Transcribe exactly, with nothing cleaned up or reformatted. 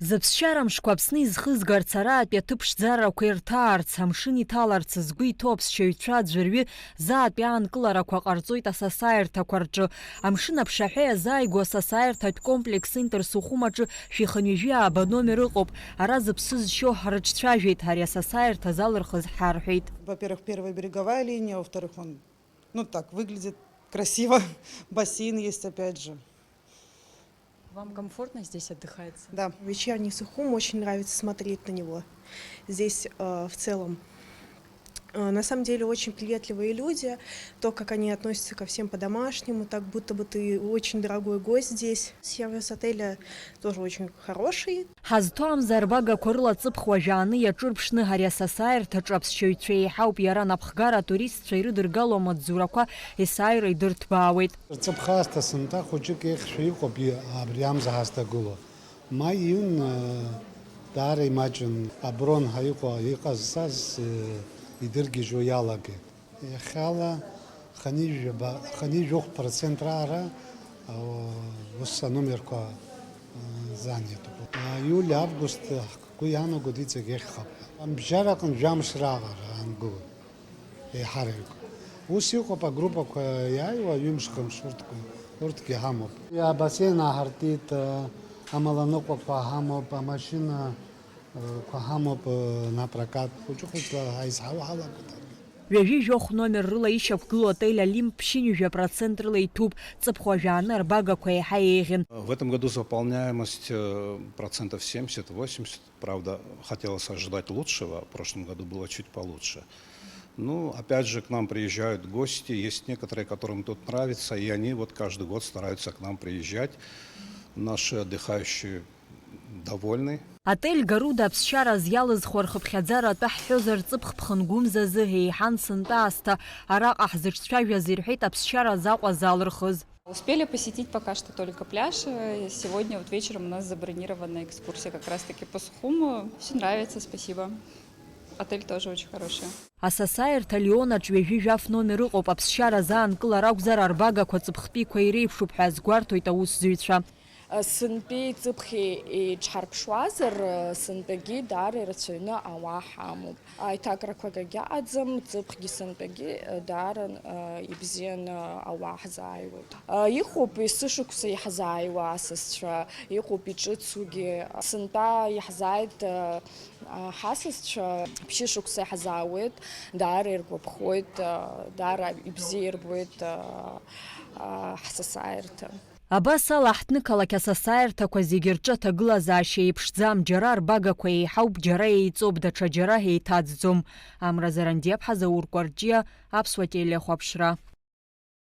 Зыԥсшьара мшқәа Аԥсны изхызгарц, араатәи аҭыԥ ԥшӡарақәа ирҭаарц, амшын иҭаларц згәы иҭоу аԥсшьаҩцәа аӡәырҩы заатәи аанкыларақәа ҟарҵоит асасааирҭақәа рҿы. Амшын аԥшаҳәа иазааигәоу асасааирҭатә комплекс Интерсухум аҿы шәихынҩажәи ааба номер ыҟоуп. Ара зыԥсы зшьо ҳрыҿцәажәеит, ари асасааирҭа залырхыз ҳарҳәеит. Во-первых, первая береговая линия, во-вторых, он, ну, так выглядит красиво. Бассейн есть, опять же. Вам комфортно здесь отдыхается? Да. Вечерний Сухум, очень нравится смотреть на него. Здесь э, в целом э, на самом деле очень приветливые люди, то, как они относятся ко всем по-домашнему, так будто бы ты очень дорогой гость здесь. Сервис отеля тоже очень хороший. Ҳазҭо амза арбагақәа рыла ҵыԥх уажәааны иаҿырԥшны ари асасааирҭаҿы аԥсшьаҩцәа еиҳауп, иара анапхгара атуристцәа ирыдыргало амаҵзурақәа есааира идырҭбаауеит. Рҵыԥх аасҭа сынтәа хәыҷык еиӷьшәа иҟоуп абри амза ҳазҭагылоу. Ма иҩын даара имаҷын, абронҳәа иҟоу иҟазҵаз идыргьежьуа иалагеит. Иахьала хынҩажәаба, хынҩажәохә процент раара ус аномерқәа занятуп. Иули августи ҳгәы иаанагоит иҵегь еиӷьхап ҳәа. Абжьараҟны жәамш раҟара аангылоит еиҳараҩык. Ус иҟоуп агруппақәа иааиуа ҩымш-хымш урҭқәа, урҭгьы ҳамоуп. Абасен ааҳартит, амаланыҟәақәа ҳамоуп, амашьына қәа ҳамоуп напрокат, хәыҷы-хәыҷла ҳаизҳауа ҳалагоит. Ҩажәи жәохә номер рыла ишьақәгылоу отель Олимп ԥшьынҩажәа процент рыла иҭәуп, ҵыԥх уажәааны арбагақәа еиҳа еиӷьын. В этом году заполняемость процентов семьдесят-восемьдесят. Правда, хотелось ожидать лучшего, в прошлом году было чуть получше. Ну, опять же, к нам приезжают гости, есть некоторые, которым тут нравится, и они вот каждый год стараются к нам приезжать. Наши отдыхающие довольны. Отель Гаруда аԥсшьара азы иалызхуа рхыԥхьаӡара атәы ҳҳәозар, ҵыԥх ԥхынгәымзазы еиҳан сынтәа аасҭа араҟа ҳзыҿцәажәаз ирҳәеит аԥсшьара азы Аҟәа залырхыз. Успели посетить пока что только пляж. Сегодня вот вечером у нас забронирована экскурсия как раз-таки по Сухуму. Все нравится, спасибо. Отель тоже очень хороший. Асасааирҭа Лионаҿ ҩажәи жәаф номер ыҟоуп, аԥсшьара азы аанкылара акәзар, арбагақәа ҵыԥхтәиқәа иреиԥшуп ҳәа азгәарҭоит аусзуҩцәа. Сынтәеи ҵыԥхьеи еиҿҳарԥшуазар, сынтәагьы даара ирацәаҩны ауаа ҳамоуп. Аиҭакрақәагь агьаҟаӡам, ҵыԥхьгьы сынтәагьы даара ибзианы ауаа ҳзааиуеит. Иҟоуп есышықәса иаҳзааиуа асасцәа, иҟоуп иҿыцугьы. Сынтәа иаҳзааит ҳасасцәа, ԥшьышықәса иаҳзаауеит, даара иргәаԥхоит, даара ибзиа ирбоит ҳсасааирҭа. Абас ала, ҳҭнықалақь асасааирҭақәа зегьы рҿы аҭагылазаашьа еиԥшӡам, џьара арбагақәа еиҳауп, џьара еиҵоуп, даҽа џьара еиҭаӡӡом. Амра Зарандиаԥҳа, Заур Кәарҷиа, Аԥсуа телехәаԥшра.